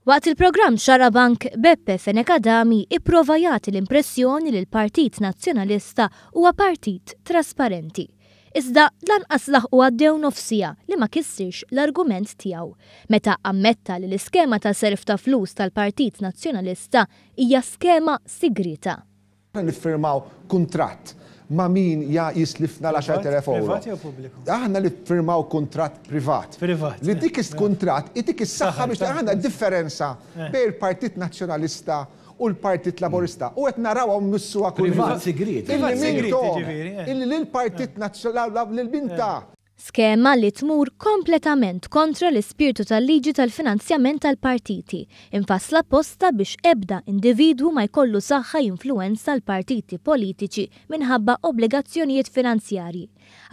Waqt il-programm Xarabank, Beppe Fenech Adami ipprova jagħti l-impressjoni li l-Partit Nazzjonalista huwa partit trasparenti. Iżda lanqas laħqu għaddew nofs siegħa li ma kissirx l-argument tiegħu, meta ammetta li l-iskema ta' serf ta' flus tal-Partit Nazzjonalista hija skema sigrieta. Aħna niffirmaw kuntratt ma' min ja jislifna l-10,000 ewro. Privat jew pubbliku? Aħna niffirmaw kuntratt privat. Privat. Li dik is-kuntratt itik is-saħħa biex aħna d-differenza bejn il-Partit Nazzjonalista u l-Partit Laburista u qed narawha u mmissuha kuljum. Privat sigriet. Illi Privat sigriet, m'intom, jiġifieri, eh. illi lill-Partit Nazzjonalista, lil min ta. Skema li tmur kompletament kontra l-ispirtu tal-liġi tal-finanzjament tal-partiti, imfassla apposta biex ebda individwu ma jkollu saħħa jinfluwenza l-partiti politiċi minħabba obbligazzjonijiet finanzjarji.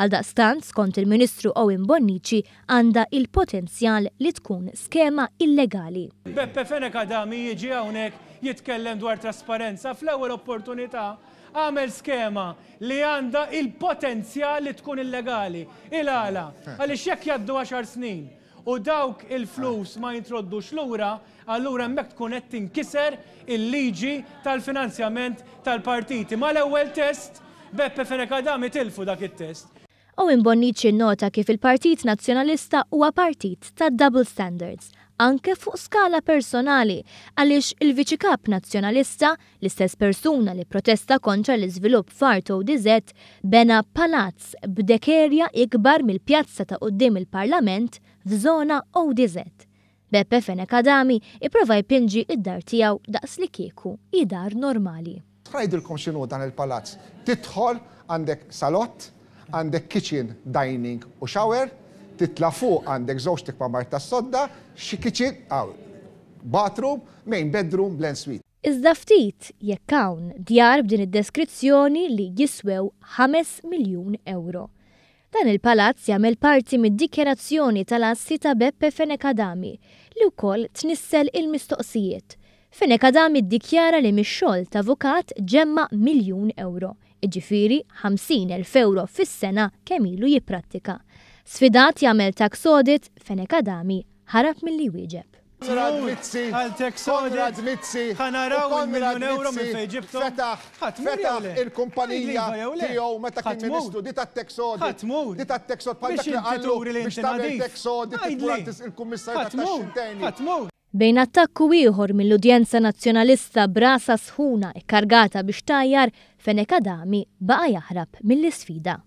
Għaldaqstant, skont il-Ministru Owen Bonnici, għandha il-potenzjal li tkun skema illegali. Beppe Fenech Adami jiġi hawnhekk jitkellem dwar trasparenza fl-ewwel opportunità għamel skema li għandha il-potenzjal li tkun illegali. Il-għala? Għaliex jekk jgħaddu għaxar snin u dawk il-flus ma jintroddux lura, allura hemmhekk tkun qed tinkiser il-liġi tal-finanzjament tal-partiti. Mal-ewwel test, Beppe Fenech Adami tilfu dak it-test. Owen Bonnici nnota kif il-Partit Nazzjonalista huwa partit ta' double standards, anke fuq skala personali, għaliex il-Viċi Kap Nazzjonalista, l-istess persuna li pprotesta kontra l-iżvilupp f'art ODZ, bena palazz b'deck area ikbar mill-pjazza ta' quddiem il-Parlament f'żona ODZ. Beppe Fenech Adami ipprova jpinġi d-dar tiegħu daqslikieku hi dar normali. Ngħidilkom x'inhu dan il-palazz. Tidħol, għandek salott, għandek kitchen, dining u shower, titla' fuq għandek żewġt ikmamar tas-sodda, xi kitchen, bathroom, main bedroom, bl-en suite. Iżda ftit, jekk hawn, djar b'din id-deskrizzjoni li jiswew 5 miljun ewro. Dan il-palazz jagħmel parti mid-dikjarazzjoni tal-assi ta' Beppe Fenech Adami, li wkoll tnissel il-mistoqsijiet. Fenech Adami ddikjara li mix-xogħol ta' avukat ġemma' miljun ewro, jiġifieri 50,000 ewro fis-sena kemm ilu jipprattika. Sfidat jagħmel tax audit, Fenech Adami ħarab milli jwieġeb. Konrad Tmur Mizzi, għal tax Konrad audit, Mizzi ħa u naraw Konrad il-miljun ewro minn Mizzi fejn ġibthom. fetaħ Ħa tmur jew fetaħ le? Għidli il-kumpanija iva jew le. tiegħu meta Ħa kien tmur. Ministru, di tat-tax Ħa audit, tmur. di tat-tax audit bħal Biex dak li inti qallu turi li biex inti tagħmel nadif. tax audit tmur Għidli. għand il-Kummissarju Ħa tat-Taxxi tmur. Interni. Ħa tmur. Bejn attakk u ieħor mill-udjenza Nazzjonalista b'rasha sħuna kkargata biex tgħajjar, Fenech Adami baqa' jaħrab mill-isfida.